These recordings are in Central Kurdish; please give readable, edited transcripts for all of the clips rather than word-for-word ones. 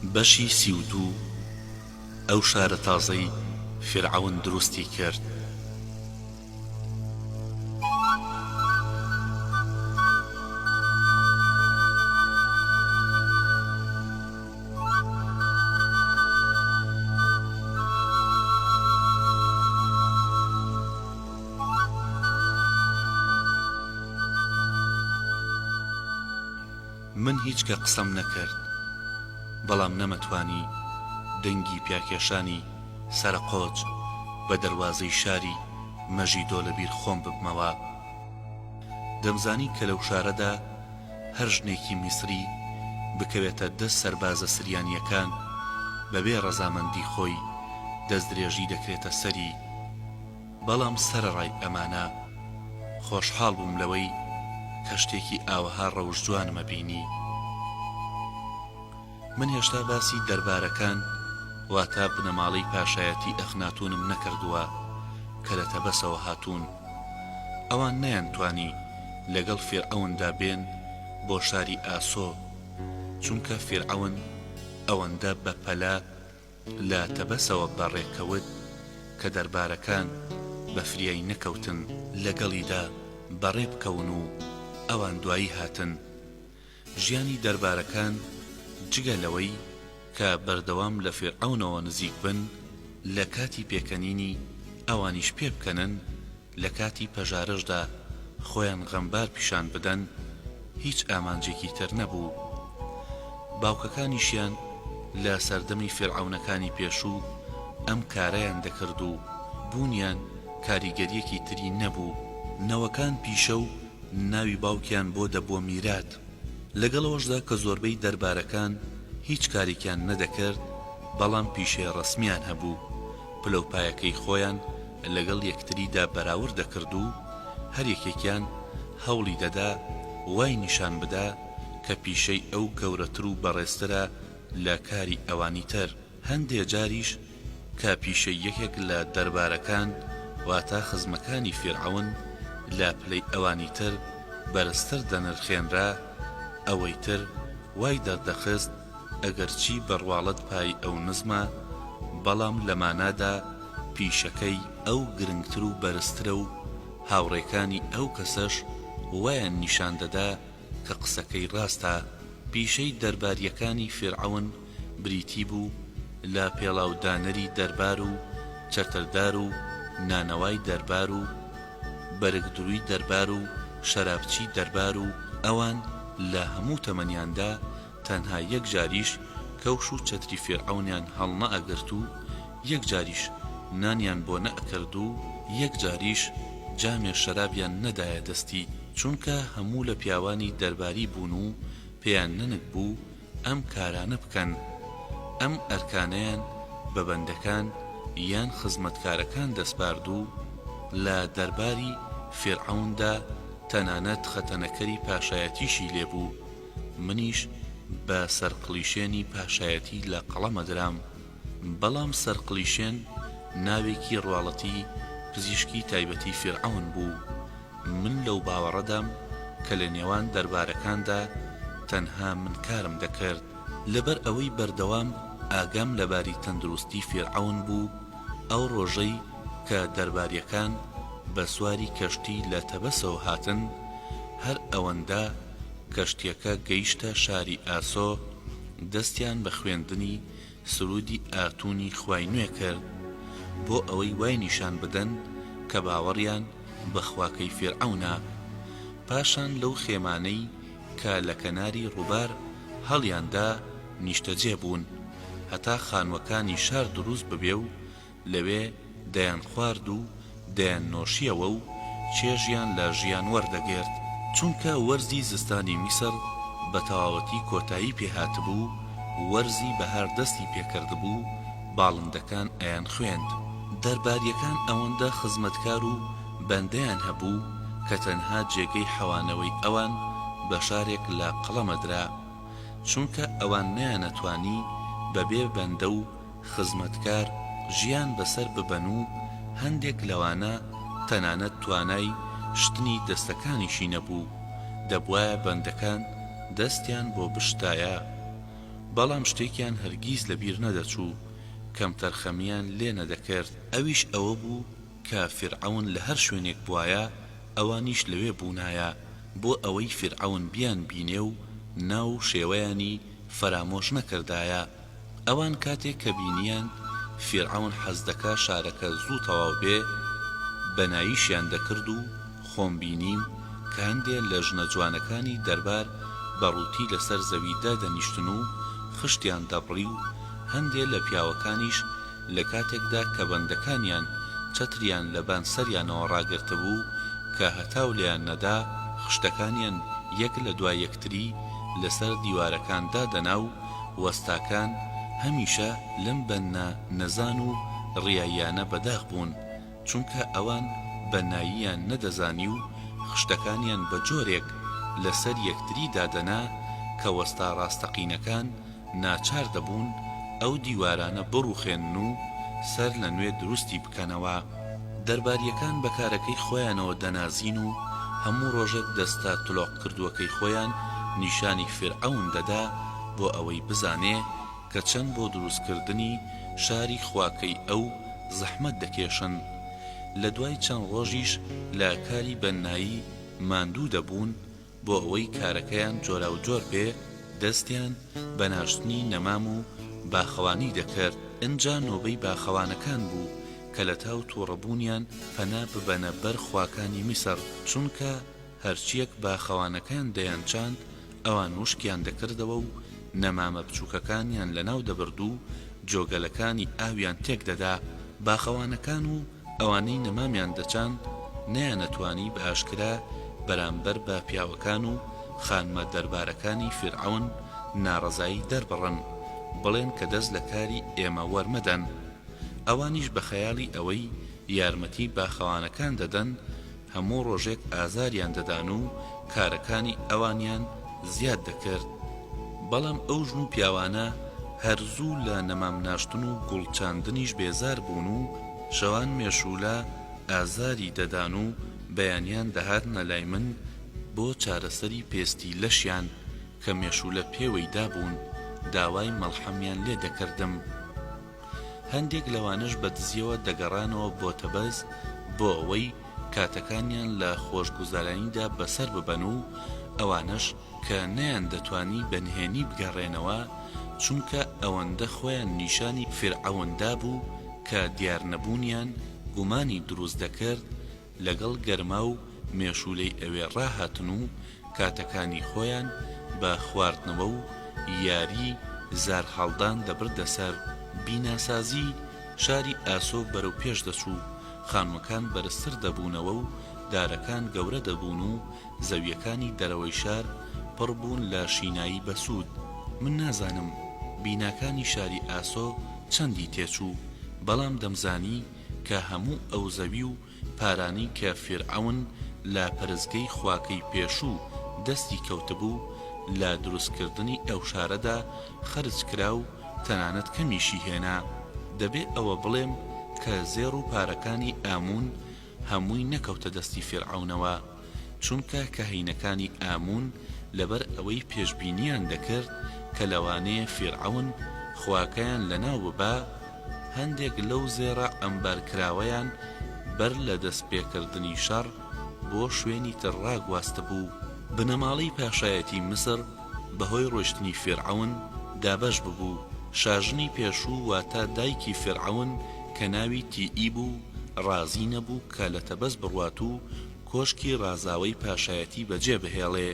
بەشی 32 ئەو شارە تازەی فیرعەون دروستی کرد. من هیچ کە قسەم نەکرد، بەڵام نەمەتوانی دەنگی پیاکێشانی سەرەقۆچ بە دەروازەی شاری مەژیدۆ لە بیر خۆم ببمەوە. دەمزانی کە لەو شارەدا هەر ژنێکی میسری بکەوێتە دەست سەربازە سریانییەکان بەبێ ڕەزامەندی خۆی دەستدرێژی دەکرێتە سەری. بەڵام سەرەڕای ئەمانە خۆشحاڵ بووم لەوەی کە شتێکی ئاوەها ڕەوشتجوانمە بینی. من هێشتا باسی دەربارەکان واتە بنەماڵەی پاشایەتی ئەخناتوونم نەکردووە کە لە تەبەسەوە هاتوون. ئەوان نەیانتوانی لەگەڵ فیرعەوندا بێن بۆ شاری ئاسۆ، چونکە فیرعەون ئەوەندە بە پەلە لە تەبەسەوە بە ڕێکەوت کە دەربارەکان بە فریای نەکەوتن لەگەڵیدا بەڕێ بکەون و ئەوان دوایی هاتن. ژیانی دەربارەکان جگە لەوەی کە بەردەوام لە فیرعەونەوە نزیک بن، لە کاتی پێکەنینی ئەوانیش پێبکەنن، لە کاتی پەژارەشدا خۆیان غەمبار پیشان بدەن، هیچ ئامانجێکی تر نەبوو. باوکەکانیشیان لە سەردەمی فیرعەونەکانی پێشوو ئەم کارەیان دەکرد و بوونیان کاریگەرییەکی تری نەبوو. نەوەکان پیشە و ناوی باوکیان بۆ دەبووە میرات. لەگەڵ ئەوەشدا کە زۆربەی دەربارەکان هیچ کارێکیان نەدەکرد، بەڵام پیشەی ڕەسمییان هەبوو، پلەوپایەکەی خۆیان لەگەڵ یەکتریدا بەراورد دەکرد و هەر یەکێکیان هەوڵی دەدا وای نیشان بدا کە پیشەی ئەو گەورەتر و بەڕێزترە لە کاری ئەوانی تر. هەندێ جاریش کە پیشەی یەکێک لە دەربارەکان واتە خزمەکانی فیرعەون لە پلەی ئەوانی تر بەرزتر دەنرخێنرا، ئەوەی تر وای دەردەخست ئەگەرچی بە ڕواڵەت پای ئەو نزمە، بەڵام لە مانادا پیشەکەی ئەو گرنگتر و بەرزترە و هاوڕێکانی ئەو کەسەش وایان نیشان دەدا کە قسەکەی ڕاستە. پیشەی دەربارییەکانی فیرعەون بریتی بوو لە پێڵاودانەری دەربار و چەتردار و نانەوای دەربار و بەرگدرووی دەربار و شەرابچی دەربار و ئەوان لە هەموو تەمەنیاندا تەنها یەک جاریش کەوش و چەتری فیرعەونیان هەڵنەئەگرت و یەک جاریش نانیان بۆ نەئەکرد و یەک جاریش جامێ شەرابیان نەدایە دەستی، چونکە هەموو لە پیاوانی دەرباری بوون و پێیان نەنگ بوو ئەم کارانە بکەن، ئەم ئەرکانەیان بە بەندەکان یان خزمەتکارەکان دەسپارد و لە دەرباری فیرعەوندا تەنانەت خەتەنەکەری پاشایەتیشی لێ بوو، منیش بە سەرقڵیشێنی پاشایەتی لە قەڵەمە درام، بەڵام سەرقڵیشێن ناوێکی ڕواڵەتی پزیشکی تایبەتی فیرعەون بوو، من لەو باوەڕەدام کە لە نێوان دەربارەکاندا تەنها من کارم دەکرد. لەبەر ئەوەی بەردەوام ئاگام لە باری تەندروستی فیرعەون بوو، ئەو ڕۆژەی کە دەرباریەکان بە سواری کەشتی لە تەبەسەوە هاتن، هەر ئەوەندە کەشتیەکە گەیشتە شاری ئاسۆ، دەستیان بە خوێندنی سروودی ئاتوونی خوای نوێ کرد، بۆ ئەوەی وای نیشان بدەن کە باوەڕیان بە خواکەی فیرعەونە. پاشان لەو خێمانەی کە لە کەناری ڕووبار هەڵیان دا نیشتەجێ بوون، هەتا خانووەکانی شار دروست ببێ و لەوێ دەیانخوارد و دەیاننۆشیەوە و چێژیان لە ژیان وەردەگرت. چونکە وەرزی زستانی میسر بە تەواوەتی کۆتایی پێ هاتبوو، وەرزی بەهار دەستی پێ کردبوو، باڵندەکان ئەیانخوێند. دەربارییەکان ئەوەندە خزمەتکار و بەندەیان هەبوو کە تەنها جێگەی حەوانەوەی ئەوان بە شارێک لە قەڵەم ئەدرا، چونکە ئەوان نەیانەتوانی بەبێ بەندە و خزمەتکار ژیان بەسەر ببەن و هەندێک لەوانە تەنانەت توانای شتنی دەستەکانیشی نەبوو، دەبوایە بەندەکان دەستیان بۆ بشتایە. بەڵام شتێکیان هەرگیز لە بیر نەدەچوو، کەمتەرخەمییان لێ نەدەکرد، ئەویش ئەوە بوو کە فیرعەون لە هەر شوێنێک بوایە ئەوانیش لەوێ بوونایە بۆ ئەوەی فیرعەون بیان بینێ و ناو و شێوەیانی فەرامۆش نەکردایە. ئەوان کاتێک کە بینیان فیرعەون حەز دەکا شارەکە زوو تەواو بێ، بەناییشیان دەکرد و خۆم بینیم کە هەندێ لە ژنە جوانەکانی دەربار بە ڕووتی لەسەر زەوی دادەنیشتن و خشتیان دەبڕی و هەندێ لە پیاوەکانیش لە کاتێکدا کە بەندەکانیان چەتریان لە بان سەریانەوە ڕاگرتبوو کە هەتاو لێیان نەدا، خشتەکانیان یەک لە دوای یەکتری لە سەر دیوارەکان دادەنا و وەستاکان هەمیشە لەم بەننا نەزان و ڕیاییانە بەداخ بوون، چونکە ئەوان بەنناییان نەدەزانی و خشتەکانیان بە جۆرێک لە سەر یەکتری دادەنا کە وەستا ڕاستەقینەکان ناچار دەبوون ئەو دیوارانە بڕوخێنن و سەر لە نوێ دروستی بکەنەوە. دەربارییەکان بە کارەکەی خۆیانەوە دەنازین و هەموو ڕۆژێک دەستە تلۆقکردووەکەی خۆیان نیشانی فیرعەون دەدا بۆ ئەوەی بزانێ کە چەند بۆ دروستکردنی شاری خواکەی ئەو زەحمەت دەکێشن. لە دوای چەند ڕۆژیش لە کاری بەننایی ماندوو دەبوون، بۆ ئەوەی کارەکەیان جۆراوجۆر بێ، دەستیان بە ناشتنی نەمام و باخەوانی دەکرد. ئنجا نۆبەی باخەوانەکان بوو کە لە تاو تووڕەبوونیان پەنا ببەنە بەر خواکانی میسر، چونکە هەرچییەک باخەوانەکان دەیانچاند، ئەوان وشکیان دەکردەوە و نەمامە بچووکەکانیان لەناو دەبرد و جۆگەلەکانی ئاویان تێک دەدا. باخەوانەکان و ئەوانەی نەمامیان دەچاند نەیانەتوانی بە ئاشکرا بەرامبەر بە پیاوەکان و خانمە دەربارەکانی فیرعەون ناڕەزایی دەربڕن، بڵێن کە دەست لە کاری ئێمە وەرمەدەن. ئەوانیش بە خەیاڵی ئەوەی یارمەتی باخەوانەکان دەدەن، هەموو ڕۆژێک ئازاریان دەدان و کارەکانی ئەوانیان زیاد دەکرد. بەڵام ئەو ژن و پیاوانە هەر زوو لە نەمام ناشتن و گوڵ چاندنیش بێزار بوون و شەوان مێشوولە ئازاری دەدان و بەیانیان دەهاتنە لای من بۆ چارەسەری پێستی لەشیان کە مێشوولە پێوەی دابوون، داوای مەڵحەمیان لێ دەکردم. هەندێک لەوانەش بە دزیەوە دەگەڕانەوە بۆ تەبەز بۆ ئەوەی کاتەکانیان لە خۆشگوزەرانیدا بەسەر ببەن و ئەوانەش کە نەیاندەتوانی بە نهێنی بگەڕێنەوە چونکە ئەوەندە خۆیان نیشانی فیرعەون دابوو کە دیارنەبوونیان گومانی دروست دەکرد لەگەڵ گەرما و مێشوولەی ئەوێ ڕاهاتن و کاتەکانی خۆیان بە خواردنەوە و یاری زار هەڵدان دەبردە سەر. بیناسازی شاری ئاسۆ بەرەو پێش دەچوو، خانووەکان بەرزتر دەبوونەوە و دارەکان گەورە دەبوون و زەوییەکانی دەرەوەی شار پڕ بوون لە شینایی بەسوود. من نازانم بیناکانی شاری ئاسۆ چەندی تێچوو، بەڵام دەمزانی کە هەموو ئەو زەوی و پارانەی کە فیرعەون لە پەرستگەی خواکەی پێشوو دەستی کەوتبوو، لە دروستکردنی ئەو شارەدا خەرج کرا و تەنانەت کەمیشی هێنا. دەبێ ئەوە بڵێم کە زێڕ و پارەکانی ئاموون هەمووی نەکەوتە دەستی فیرعەونەوە، چونکە کاهینەکانی ئاموون لەبەر ئەوەی پێشبینییان دەکرد کە لەوانەیە فیرعەون خواکەیان لەناو ببا، هەندێک لەو زێڕە عەمبارکراوەیان بەر لە دەستپێکردنی شەڕ بۆ شوێنی تر ڕاگواستبوو. بنەماڵەی پاشایەتی میسر بەهۆی ڕۆیشتنی فیرعەون دابەش ببوو، شاژنی پێشوو واتە دایکی فیرعەون کە ناوی تیئی بوو ڕازی نەبوو کە لە تەبەس بڕوات و کۆشکی ڕازاوەی پاشایەتی بەجێ بهێڵێ،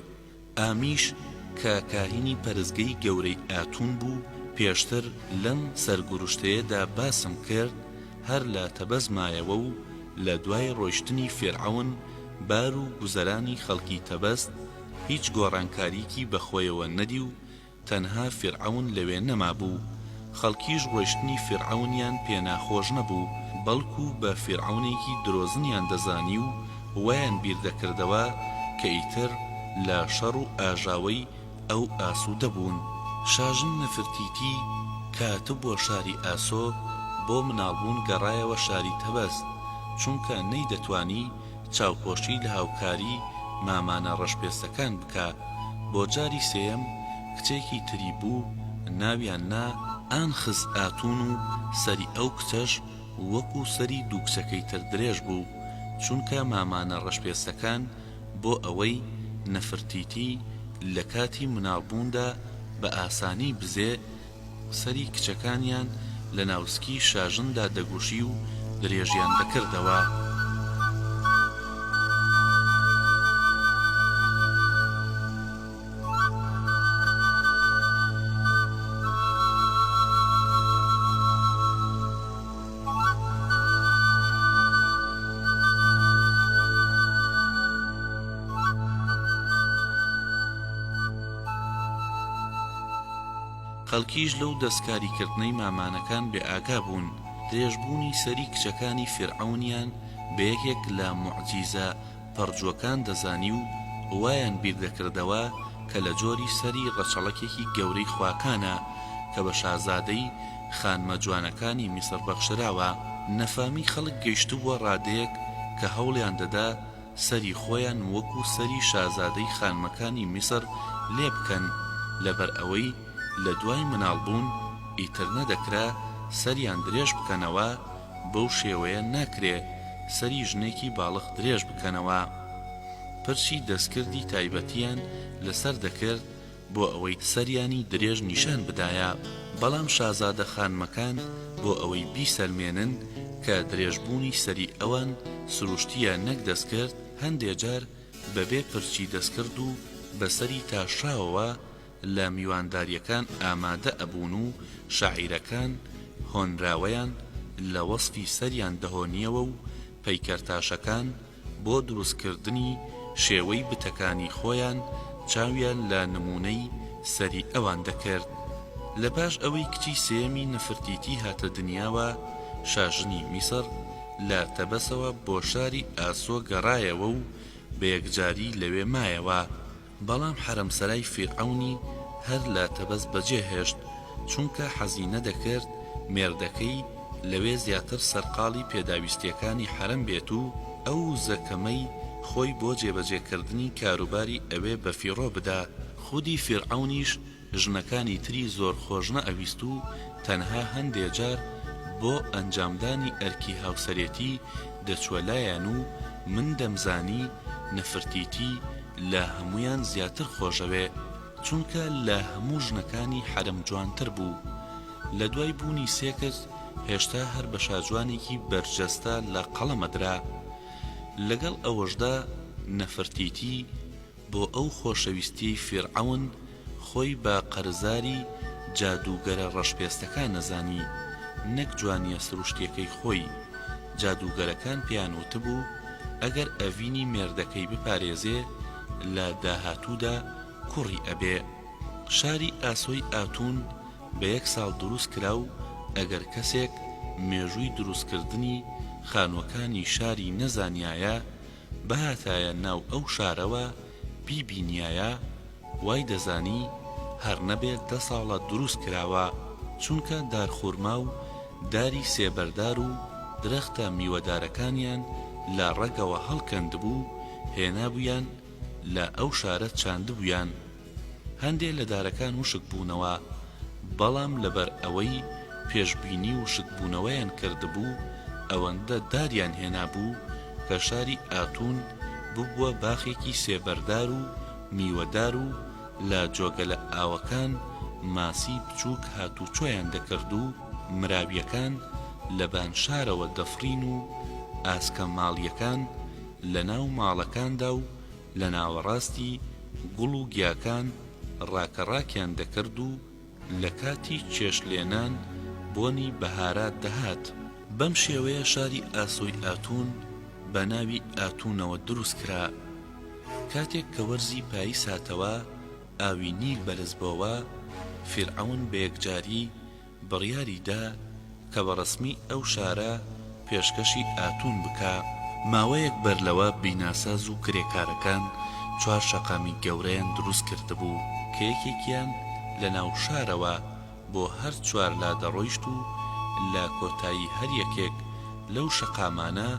ئامیش کە کاهینی پەرستگەی گەورەی ئاتون بوو، پێشتر لەم سەرگوروشتەیەدا باسم کرد، هەر لە تەبەس مایەوە و لە دوای ڕۆیشتنی فیرعەون بار و گوزەرانی خەڵکی تەبەست هیچ گۆڕانکاریکی بە خۆیەوە نەدی و تەنها فیرعەون لەوێ نەمابوو، خەڵکیش ڕۆیشتنی فیرعەونیان پێ ناخۆش نەبوو، بەڵکو بە فیرعەونێکی درۆزنیان دەزانی و وایان بیر دەکردەوە کە ئیتر لە شەڕ و ئاژاوەی ئەو ئاسوودە بوون. شاژن نەفرتیتی کە هاتبووە شاری ئاسۆ بۆ مناڵبوون گەڕایەوە شاری تەبەس، چونکە نەیدەتوانی چاوپۆشی لە هاوکاری مامانە ڕەشپێستەکان بکا، بۆ جاری سێیەم کچێکی تری بوو. ناویان نا ئانخس ئاتوون و سەری ئەو کچەش وەکو سەری دوو کچەکەی تر درێژ بوو، چونکە مامانە ڕەشپێستەکان بۆ ئەوەی نەفرتیتی لە کاتی مناڵبووندا بە ئاسانی بزێ، سەری کچەکانیان لە ناوسکی شاژندا دەگوشی و درێژیان دەکردەوە. خەڵکیش لەو دەستکاریکردنەی مامانەکان بێئاگا بوون، درێژبوونی سەری کچەکانی فیرعەونیان بە یەکێک لە موعجیزە پەڕجووەکان دەزانی و وایان بیردەکردەوە کە لە جۆری سەری ڕەچەڵەکێکی گەورەی خواکانە کە بە شازادەی خانمە جوانەکانی میسڕ بەخشراوە. نەفامی خەڵک گەیشتبووە ڕادەیەک کە هەوڵیان دەدا سەری خۆیان وەکو سەری شازادەی خانمەکانی میسڕ لێ بکەن، لەبەر ئەوەی لە دوای مناڵ بوون ئیتر نەدەکرا سەریان درێژ بکەنەوە، بەو شێوەیە ناکرێ سەری ژنێکی باڵخ درێژ بکەنەوە. پرچی دەستکردی تایبەتیان لەسەر دەکرد بۆ ئەوەی سەریانی درێژ نیشان بدایە، بەڵام شازادە خانمەکان بۆ ئەوەی بیسەلمێنن کە درێژبوونی سەری ئەوان سروشتییە نەک دەستکرد، هەندێ جار بەبێ پرچی دەستکرد و بە سەری تاشراوەوە لە میواندارییەکان ئامادە ئەبوون و شاعیرەکان هۆنراوەیان لە وەسفی سەریان دەهۆنییەوە و پەیکەرتاشەکان بۆ دروستکردنی شێوەی بتەکانی خۆیان چاویان لە نموونەی سەری ئەوان دەکرد. لە پاش ئەوەی کچی سێیەمی نەفرتیتی هاتە دنیاوە، شاژنی میسڕ لە تەبەسەوە بۆ شاری ئاسۆ گەڕایەوە و بە یەکجاری لەوێ مایەوە. بەڵام حەرەمسەرای فیرعەونی هەر لە تەبەس بەجێ هێشت، چونکە حەزی نەدەکرد مێردەکەی لەوێ زیاتر سەرقاڵی پێداویستییەکانی حەرەم بێت و ئەو وزە کەمەی خۆی بۆ جێبەجێکردنی کاروباری ئەوێ بەفیڕۆ بدا. خودی فیرعەونیش ژنەکانی تری زۆر خۆش نەئەویست و تەنها هەندێ جار بۆ ئەنجامدانی ئەرکی هاوسەرێتی دەچوە لایان و من دەمزانی نەفرتیتی لە هەموویان زیاتر خۆشەوێ چونکە لە هەموو ژنەکانی حەرەم جوانتر بوو لە دوای بوونی سێکس هێشتا هەر بە شاجوانێکی بەرجەستە لە قەڵەم ئەدرا لەگەڵ ئەوەشدا نەفرتیتی بۆ ئەو خۆشەویستیەی فیرعەون خۆی بە قەرزاری جادووگەرە ڕەشپێستەکان ئەزانی نەک جوانیە سروشتیەکەی خۆی، جادووگەرەکان پێیان وتبوو ئەگەر ئەڤینی مێردەکەی بپارێزێ لە داهاتوودا کوڕی ئەبێ. شاری ئاسۆی ئاتوون بە یەک ساڵ دروست کرا و ئەگەر کەسێک مێژووی دروستکردنی خانووەکانی شاری نەزانیایە بهاتایە ناو ئەو شارەوە بیبینیایە وای دەزانی هەر نەبێ دە ساڵە دروست کراوە چونکە دارخورما و داری سێبەردار و درەختە میوەدارەکانیان لە ڕەگەوە هەڵکەندبوو هێنابوویان لە ئەو شارە چاندبوویان. هەندێ لە دارەکان وشک بوونەوە، بەڵام لەبەر ئەوەی پێشبینی وشکبوونەوەیان کردبوو، ئەوەندە داریان هێنابوو کە شاری ئاتوون ببووە باخێکی سێبەردار و میوەدار و لە جۆگەلە ئاوەکان ماسی بچووک هاتوچۆیان دەکرد و مراوییەکان لە بان شارەوە دەفڕین و ئاسکە ماڵییەکان لە ناو ماڵەکاندا و لە ناوەڕاستی گوڵ و گیاکان ڕاکەڕاکیان دەکرد و لە کاتی چێشت لێنان بۆنی بەهارات دەهات. بەم شێوەیە شاری ئاسۆی ئاتوون بە ناوی ئاتوونەوە دروست کرا. کاتێک کە وەرزی پاییز هاتەوە، ئاوی نیل بەرز بۆوە، فیرعەون بە یەکجاری بڕیاری دا کە بە ڕەسمی ئەو شارە پێشکەشی ئاتوون بکا. ماوەیەک بەر لەوە بیناساز و کرێکارەکان چوار شەقامی گەورەیان دروست کردبوو کە یەکێکیان لە ناو شارەوە بۆ هەر چوار لا دەڕۆیشت و لە کۆتایی هەر یەکێک لەو شەقامانە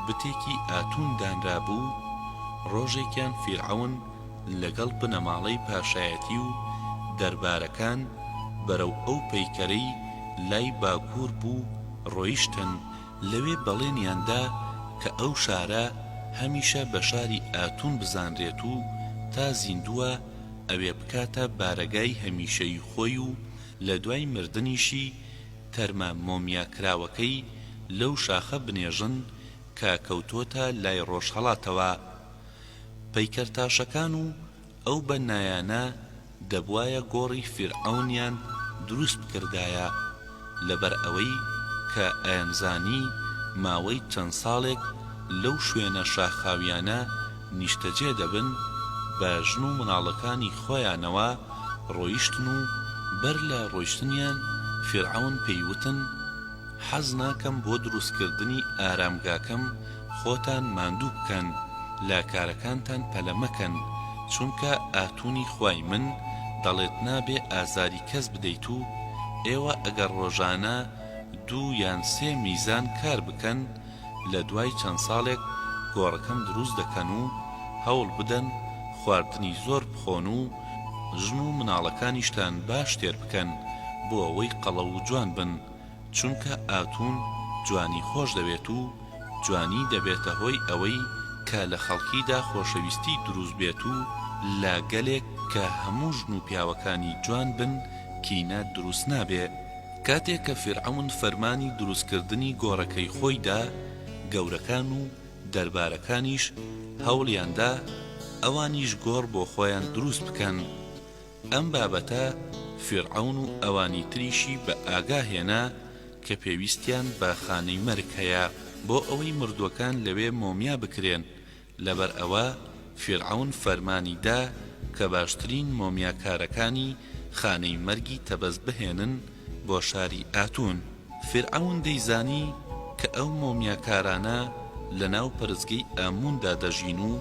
بتێکی ئاتوون دانرابوو، ڕۆژێکیان فیرعەون لەگەڵ بنەماڵەی پاشایەتی و دەربارەکان. بەرەو ئەو پەیکەرەی لای باکوور بوو ڕۆیشتن، لەوێ بەڵێنیان دا کە ئەو شارە هەمیشە بە شاری ئاتوون بزانرێت و تا زیندووە ئەوێ بکاتە بارەگای هەمیشەیی خۆی و لە دوای مردنیشی تەرمە مۆمیا کراوەکەی لەو شاخە بنێژن کە کەوتۆتە لای ڕۆژهەڵاتەوە. پەیکەرتاشەکان و ئەو بەننایانە دەبوایە گۆڕی فیرعەونیان دروست بکردایە، لەبەر ئەوەی کە ئەیانزانی ماوەی چەند ساڵێک لەو شوێنە شاخاویانە نیشتەجێ دەبن، بە ژن و مناڵەکانی خۆیانەوە ڕۆیشتن و بەر لە ڕۆیشتنیان فیرعەون پێی وتن، حەز ناکەم بۆ دروستکردنی ئارامگاکەم خۆتان ماندوو بکەن، لە کارەکانتان پەلە مەکەن، چونکە ئاتونی خوای من دەڵێت نابێ ئازاری کەس بدەیت و ئێوە ئەگەر ڕۆژانە دوو یان سێ میزان کار بکەن لە دوای چەند ساڵێک گۆڕەکەم دروست دەکەن و هەوڵ بدەن خواردنی زۆر بخۆن و ژن و مناڵەکانیشتان باش تێر بکەن بۆ ئەوەی قەڵەو و جوان بن چونکە ئاتون جوانی خۆش دەوێت و جوانی دەبێتە هۆی ئەوەی کە لە خەڵکیدا خۆشەویستی دروست بێت و لە گەلێک کە هەموو ژن و پیاوەکانی جوان بن کینە دروست نابێ. کاتێ کە فیرعەون فەرمانی دروست کردنی گۆڕەکەی خۆی دا، گەورەکان و دەربارەکانیش هەوڵیان دا ئەوانیش گۆڕ بۆ خۆیان دروست بکەن. ئەم بابەتە فیرعەون و ئەوانی تریشی بە ئاگا هێنا کە پێویستیان بە خانەی مەرگ هەیە بۆ ئەوەی مردووەکان لەوێ مۆمیا بکرێن، لەبەر ئەوە فیرعەون فەرمانی دا کە باشترین مۆمیاکارەکانی خانەی مەرگی تەبەس بهێنن بۆ شاری ئاتوون. فیرعەون دەیزانی کە ئەو مۆمیاکارانە لەناو پەرستگەی ئامووندا دەژین و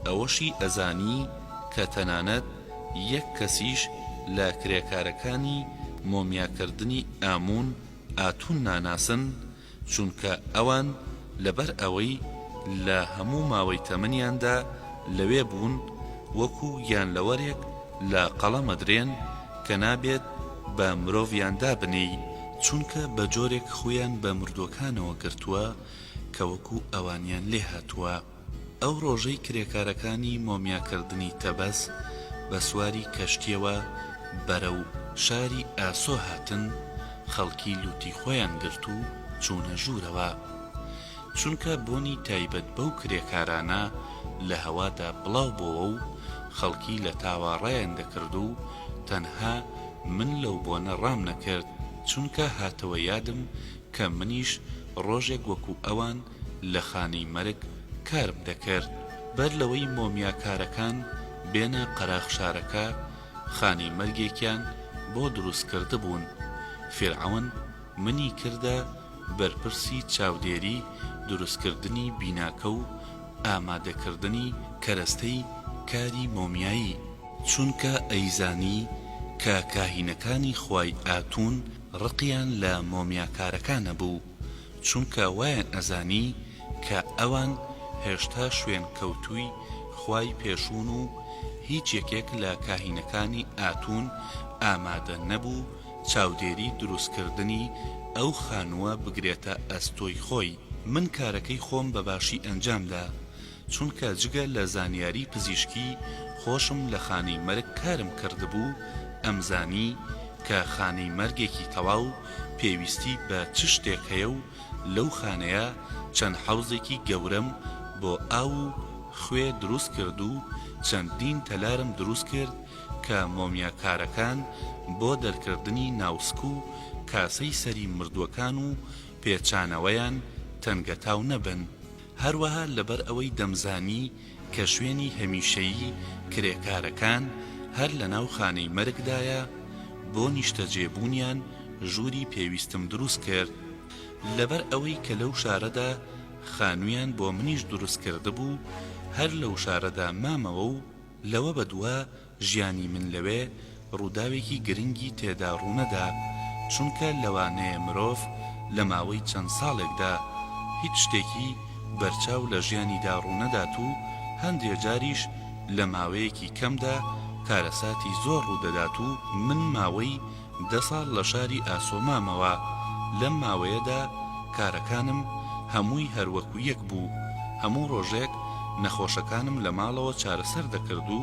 ئەوەشی ئەزانی کە تەنانەت یەک کەسیش لە کرێکارەکانی مۆمیاکردنی ئاموون ئاتوون ناناسن، چونکە ئەوان لەبەر ئەوەی لە هەموو ماوەی تەمەنیاندا لەوێ بوون وەکو گیانلەوەرێک لە قەڵەم ئەدرێن کە نابێت بە مرۆڤیان دابنێی، چونکە بە جۆرێک خوویان بە مردووەکانەوە گرتووە کە وەکو ئەوانیان لێهاتووە. ئەو ڕۆژەی کرێکارەکانی مۆمیاکردنی تەبەس بە سواری کەشتییەوە بەرەو شاری ئاسۆ هاتن، خەڵکی لووتی خۆیان گرت و چوونە ژوورەوە. چونکە بۆنی تایبەت بەو کرێکارانە لە هەوادا بڵاو بۆوە و خەڵکی لە تاوا ڕایان دەکرد و تەنها من لەو بۆنە ڕام نەکرد، چونکە هاتەوە یادم کە منیش ڕۆژێک وەکوو ئەوان لە خانەی مەرگ کارم دەکرد. بەر لەوەی مۆمیاکارەکان بێنە قەراخ شارەکە، خانەی مەرگێکیان بۆ دروست کردبوون. فیرعەون منی کردە بەرپرسی چاودێری دروستکردنی بیناکە و ئامادەکردنی کەرەستەی کاری مۆمیایی. چونکە ئەیزانی کە کاهینەکانی خوای ئاتوون ڕقیان لە مۆمیاکارەکانە بوو. چونکە وایان ئەزانی کە ئەوان هێشتا شوێن کەوتووی خوای پێشوون و هیچ یەکێک لە کاهینەکانی ئاتوون ئامادە نەبوو چاودێری دروست کردنی ئەو خانووە بگرێتە ئەستۆی خۆی. من کارەکەی خۆم بە باشی ئەنجام دا، چونکە جگە لە زانیاری پزیشکی خۆشم لە خانەی مەرگ کارم کردبوو، ئەمزانی کە خانەی مەرگێکی تەواو پێویستی بە چ شتێک هەیە و لەو خانەیە چەند حەوزێکی گەورەم بۆ ئاو و خوێ دروست کرد و چەندین تەلارم دروست کرد کە مۆمیاکارەکان بۆ دەرکردنی ناوسک و کاسەی سەری مردووەکان و پێچانەوەیان تەنگەتاو نەبن. هەروەها لەبەر ئەوەی دەمزانی کە شوێنی هەمیشەیی کرێکارەکان هەر لەناو خانەی مەرگدایە، بۆ نیشتەجێبوونیان ژووری پێویستم دروست کرد. لەبەر ئەوەی کە لەو شارەدا خانوویان بۆ منیش دروست کردبوو، هەر لەو شارەدا مامەوە و لەوە بەدوا ژیانی من لەوێ ڕووداوێکی گرنگی تێدا ڕوونەدا، چونکە لەوانەیە مرۆڤ لە ماوەی چەند ساڵێکدا هیچ شتێکی بەرچاو لە ژیانیدا ڕوونەدات و هەندێ جاریش لە ماوەیەکی کەمدا کارەساتی زۆر ڕوودەدات و من ماوەی. دە ساڵ لە شاری ئاسۆ مامەوە، لەم ماوەیەدا کارەکانم هەمووی هەر وەکو یەک بوو، هەموو ڕۆژێک نەخۆشەکانم لە ماڵەوە چارەسەر دەکرد و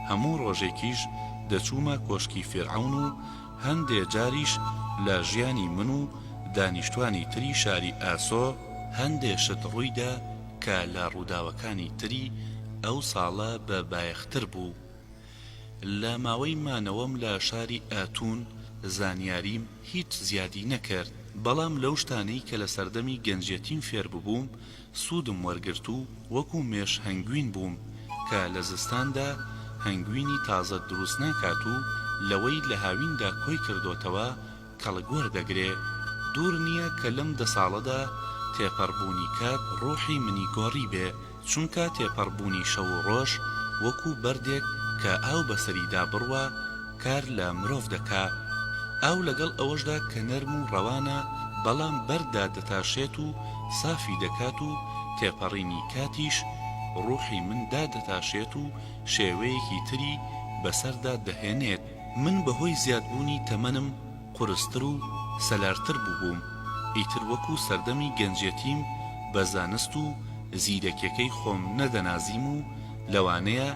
هەموو ڕۆژێکیش دەچوومە کۆشکی فیرعەون و هەندێ جاریش لە ژیانی من و دانیشتوانی تری شاری ئاسۆ هەندێ شت ڕوویدا کە لە ڕووداوەکانی تری ئەو ساڵە بە بایەختر بوو. لە ماوەی مانەوەم لە شاری ئاتوون زانیاریم هیچ زیادی نەکرد، بەڵام لەو شتانەی کە لە سەردەمی گەنجێتیم فێر ببووم سوودم وەرگرت و وەکو مێش هەنگوین بووم کە لە زستاندا هەنگوینی تازە دروست ناکات و لەوەی لە هاویندا کۆی کردۆتەوە کەڵک وەردەگرێ. دوور نییە کە لەم دە ساڵەدا تێپەڕبوونی کات ڕووحی منی گۆڕیبێ، چونکە تێپەڕبوونی شەو و ڕۆژ وەکوو بەردێک کە ئاو بەسەریدا بڕوا کار لە مرۆڤ دەکا. ئاو لەگەڵ ئەوەشدا کە نەرم و ڕەوانە، بەڵام بەرد دادەتاشێت و سافی دەکات و تێپەڕینی کاتیش ڕووحی من دادەتاشێت و شێوەیەکی تری بەسەردا دەهێنێت. من بەهۆی زیادبوونی تەمەنم قورستر و سەلارتر بووبووم، ئیتر وەکو سەردەمی گەنجێتیم بە زانست و زیرەکیەکەی خۆم نەدەنازیم و لەوانەیە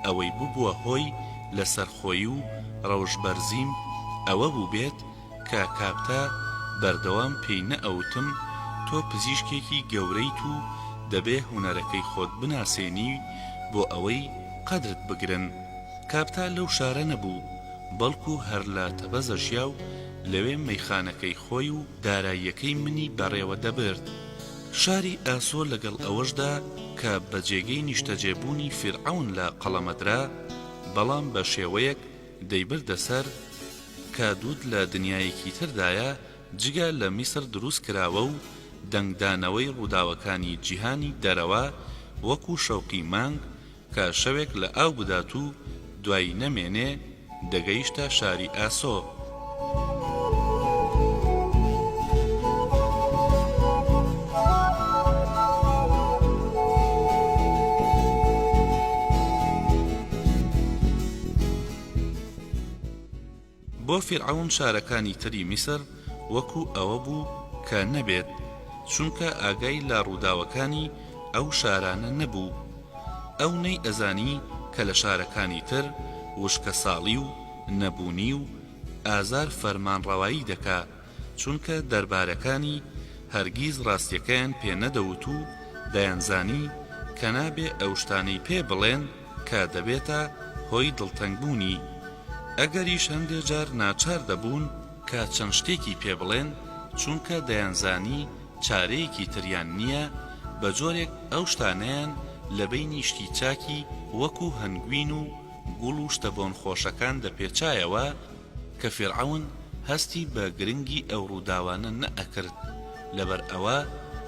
ئەوەی ببووە هۆی لەسەرخۆیی و ڕەوشبەرزیم ئەوە بووبێت کە کاپتا بەردەوام پێی نەئەوتم تۆ پزیشکێکی گەورەیت و دەبێ هونەرەکەی خۆت بناسێنی بۆ ئەوەی قەدرت بگرن. کاپتا لەو شارە نەبوو، بەڵکو هەر لە تەبەزە ژیا و لەوێ مەیخانەکەی خۆی و داراییەکەی منی بەڕێوە دەبرد. شاری ئاسۆ لەگەڵ ئەوەشدا کە بە جێگەی نیشتەجێبوونی فیرعەون لە قەڵەمەدرا، بەڵام بە شێوەیەک دەیبردە سەر کە دوود لە دنیایەکی تردایە جگە لە میسر دروست کراوە و دەنگدانەوەی ڕووداوەکانی جیهانی دەرەوە وەکو شەوقی مانگ کە شەوێک لە ئاو بدات و دوایی نەمێنێ دەگەیشتە شاری ئاسۆ. بۆ فیرعەون شارەکانی تری میسر وەکو ئەوە بوو کە نەبێت، چونکە ئاگای لە ڕووداوەکانی ئەو شارانە نەبوو. ئەو نەیئەزانی کە لە شارەکانی تر وشکەساڵی و نەبوونی و ئازار فەرمانڕەوایی دەکا، چونکە دەربارەکانی هەرگیز ڕاستیەکەیان پێ نەدەوت و دەیانزانی کە نابێ ئەو شتانەی پێ بڵێن کە دەبێتە هۆی دڵتەنگ بوونی، ئەگەریش هەندێ جار ناچار دەبوون کە چەند شتێکی پێ بڵێن چونکە دەیانزانی چارەیەکی تریان نیە، بە جۆرێک ئەو شتانەیان لە بەینی شتی چاکی وەکو هەنگوین و گوڵ و شتە بۆنخۆشەکان دەپێچایەوە، کە فیرعەون هەستی بە گرنگی ئەو ڕووداوانە نەئەکرد، لەبەر ئەوە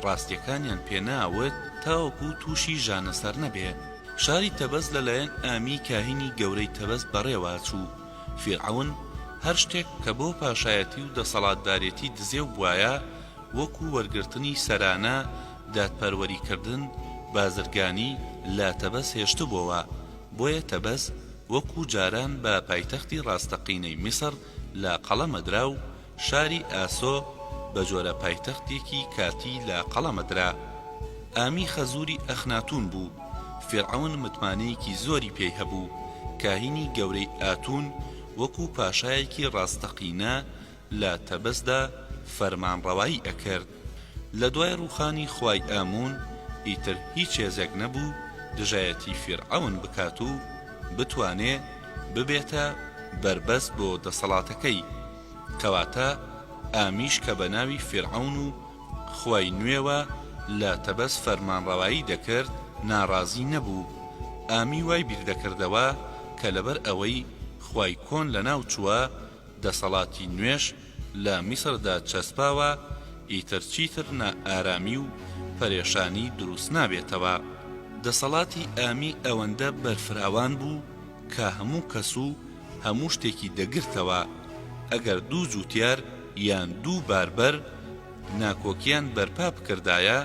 ڕاستیەکانیان پێ ناوت تاوەکو تووشی ژانەسەر نەبێ. شاری تەبەس لەلایەن ئامی کاهینی گەورەی تەبەس بەڕێوە چوو، فیرعەون هەر شتێک کە بۆ پاشایەتی و دەسەڵاتدارێتی دزێو بوایە، وەکو وەرگرتنی سەرانە، دادپەروەری کردن، بازرگانی، لە تەبەس هێشتبۆوە، بۆیە تەبەس وەکو جاران بە پایتەختی ڕاستەقینەی میسڕ لە قەڵەمەدرا و شاری ئاسۆ بە جۆرە پایتەختێکی کاتی لە قەڵەمەدرا. ئامی خەزووری ئەخناتوون بوو، فیرعەون متمانەیەکی زۆری پێی هەبوو، کاهینی گەورەی ئاتوون وەکو پاشایەکی ڕاستەقینە لە تەبەسدا فەرمانڕەوایی ئەکرد. لە دوای ڕووخانی خوای ئاموون ئیتر هیچ هێزێک نەبوو دژایەتی فیرعەون بکات و بتوانێ ببێتە بەربەست بۆ دەسەڵاتەکەی. کەواتە ئامیش کە بە ناوی فیرعەون و خوای نوێوە لە تەبەس فەرمانڕەوایی دەکرد ناڕازی نەبوو. ئامی وای بیردەکردەوە کە لەبەر ئەوەی خوای کۆن لەناو چووە دەسەڵاتی نوێش لە میسردا چەسپاوە، ئیتر چیتر نائارامی و پەرێشانی دروست نابێتەوە. دەسەڵاتی ئامی ئەوەندە بەرفراوان بوو کە هەموو کەس و هەموو شتێکی دەگرتەوە، ئەگەر دوو جووتیار یان دوو باربەر ناکۆکیان بەرپا بکردایە،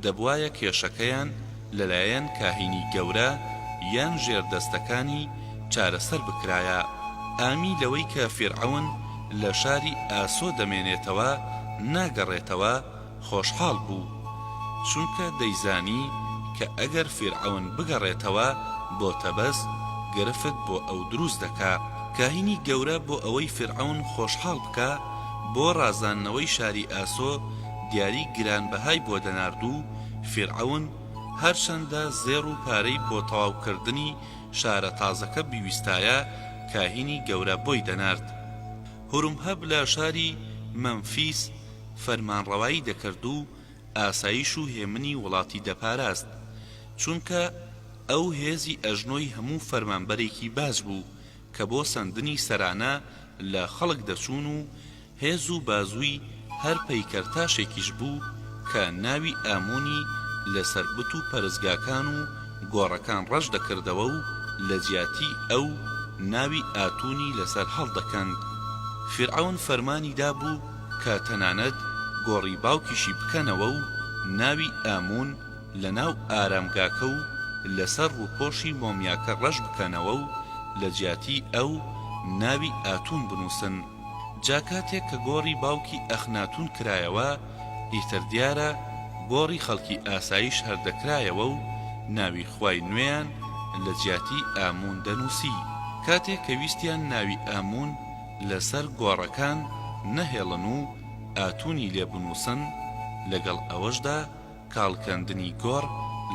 دەبوایە کێشەکەیان لەلایەن کاهینی گەورە یان ژێردەستەکانی چارەسەر بکرایە. ئامی لەوەی کە فیرعەون لە شاری ئاسۆ دەمێنێتەوە ناگەڕێتەوە خۆشحاڵ بوو، چونکە دەیزانی کە ئەگەر فیرعەون بگەڕێتەوە بۆ تەبەس گرفت بۆ ئەو دروست دەکا. کاهینی گەورە بۆ ئەوەی فیرعەون خۆشحاڵ بکا بۆ ڕازاندنەوەی شاری ئاسۆ دیاری گرانبەهای بۆ دەنارد و فیرعەون هەرچەندە زێڕ و پارەی بۆ تەواوکردنی شارە تازەکە بیویستایە کاهینی گەورە بۆی دەنارد. هورمهەب لە شاری مەمفیس فەرمانڕەوایی دەکرد و ئاسایش و هێمنی وڵاتی دەپاراست، چونکە ئەو هێزی ئەژنۆی هەموو فەرمانبەرێکی باج بوو کە بۆ سەندنی سەرانە لە خەڵک دەچوون و هێز و بازووی هەر پەیکەرتاشێکیش بوو کە ناوی ئاموونی لەسەر بت و پەرستگاکان و گۆڕەکان ڕەش دەکردەوە و لە جیاتی ئەو ناوی ئاتوونی لەسەر هەڵدەکەند. فیرعەون فەرمانی دابوو کە تەنانەت گۆڕی باوکیشی بکەنەوە و ناوی ئاموون لە ناو ئارامگاکە و لەسەر ڕووپۆشی مۆمیاکە ڕەش بکەنەوە و لە جیاتی ئەو ناوی ئاتوون بنووسن. جا کاتێک کە گۆڕی باوکی ئەخناتون کرایەوە، ئیتر دیارە گۆڕی خەڵکی ئاساییش هەر دەکرایەوە و ناوی خوای نوێیان لە جیاتی ئاموون دەنووسی. کاتێک کە ویستیان ناوی ئاموون لە سەر گۆڕەکان نەهێڵن و ئاتونی لێ بنووسن، لەگەڵ ئەوەشدا کاڵکەندنی گۆڕ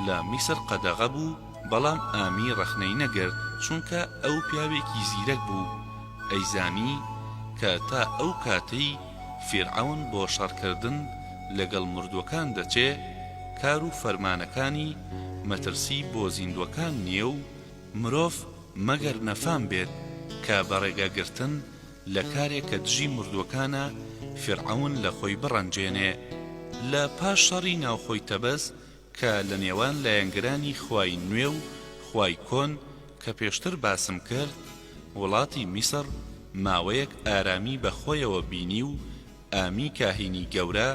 لە میسر قەدەغە بوو، بەڵام ئامی ڕەخنەی نەگرت، چونکە ئەو پیاوێکی زیرەک بوو، ئەیزانی کە تا ئەو کاتەی فیرعەون بۆ شەڕکردن لەگەڵ مردووەکان دەچێ، کار و فەرمانەکانی مەترسی بۆ زیندووەکان نییە و مرۆڤ مەگەر نەفام بێت کە بە ڕێگاگرتن لە کارێک کە دژی مردووەکانە فیرعەون لە خۆی بڕەنجێنێ. لە پاش شەڕی ناوخۆی تەبەس کە لە نێوان لایەنگرانی خوای نوێ و خوای کۆن کە پێشتر باسم کرد، وڵاتی میسڕ ماوەیەک ئارامی بە خۆیەوە بینی و ئامی کاهینی گەورە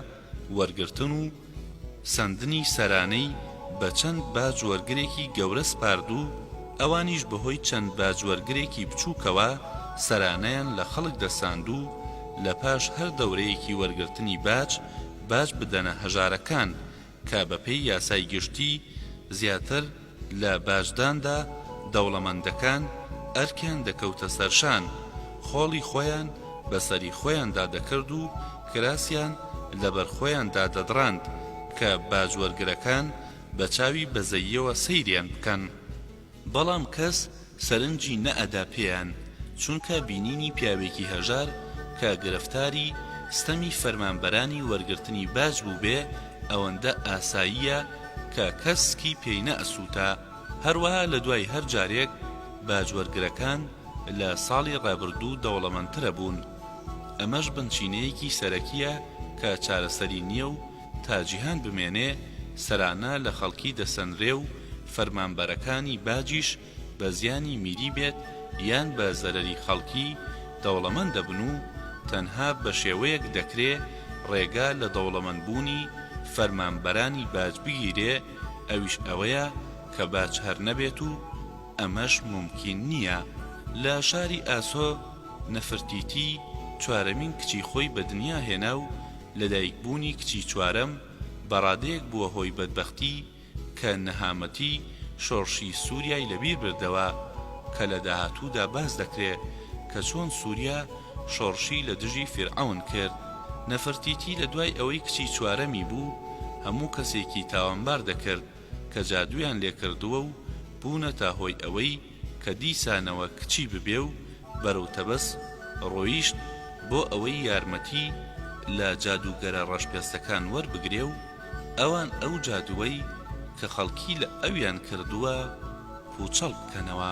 وەرگرتن و سەندنی سەرانەی بە چەند باج وەرگرێکی گەورە سپارد و ئەوانیش بەهۆی چەند باج وەرگرێکی بچووکەوە سەرانەیان لە خەڵک دەساند و لە پاش هەر دەورەیەکی وەرگرتنی باج باج بدەنە هەژارەکان کە بەپێی یاسای گشتی زیاتر لە باجداندا دەوڵەمەندەکان ئەرکیان دەکەوتە سەرشان، خۆڵی خۆیان بە سەری خۆیاندا دەکرد و کراسیان لەبەر خۆیاندا دەدڕاند کە باجوەرگرەکان بە چاوی بەزەییەوە سەیریان بکەن. بەڵام کەس سەرنجی نەئەدا پێیان، چونکە بینینی پیاوێکی هەژار کە گرفتاری ستەمی فەرمانبەرانی وەرگرتنی باج بووبێ ئەوەندە ئاساییە کە کەس سکی پێی نەئەسووتا. هەروەها لە دوای هەر جارێک باجوەرگرەکان لە ساڵی ڕابردوو دەوڵەمەندترەبوون. ئەمەش بنچینەیەکی سەرەکییە کە چارەسەری نییە و تا جیهان بمێنێ سەرانە لە خەڵکی دەسەنرێ و فەرمانبەرەکانی باجیش بە زیانی میری بێت یان بە زەرەری خەڵکی دەوڵەمەند دەبن و تەنها بە شێوەیەک دەکرێ ڕێگا لە دەوڵەمەند بوونی فەرمانبەرانی باج بگیرێ ئەویش ئەوەیە کە باج هەر نەبێت و ئەمەش مومکین نییە. لە شاری ئاسۆ نەفرتیتی چوارەمین کچی خۆی بە دنیا هێنا و لەدایکبوونی کچی چوارەم بە ڕادەیەک بووە هۆی بەدبەختی کە نەهامەتی شۆڕشی سوریای لەبیر بردەوە کە لە داهاتوودا باس دەکرێ کە چۆن سوریا شۆڕشی لە دژی فیرعەون کرد. نەفرتیتی لە دوای ئەوەی کچی چوارەمی بوو هەموو کەسێکی تاوانبار دەکرد کە جادوویان لێکردووە و بوونەتە هۆی ئەوەی کە دیسانەوە کچی ببێ و بەرەو تەبەس ڕۆیشت بۆ ئەوەی یارمەتی لە جادووگەرە ڕەشپێستەکان وەربگرێ و ئەوان ئەو جادووەی کە خەڵکی لە ئەویان کردووە پووچەڵ بکەنەوە.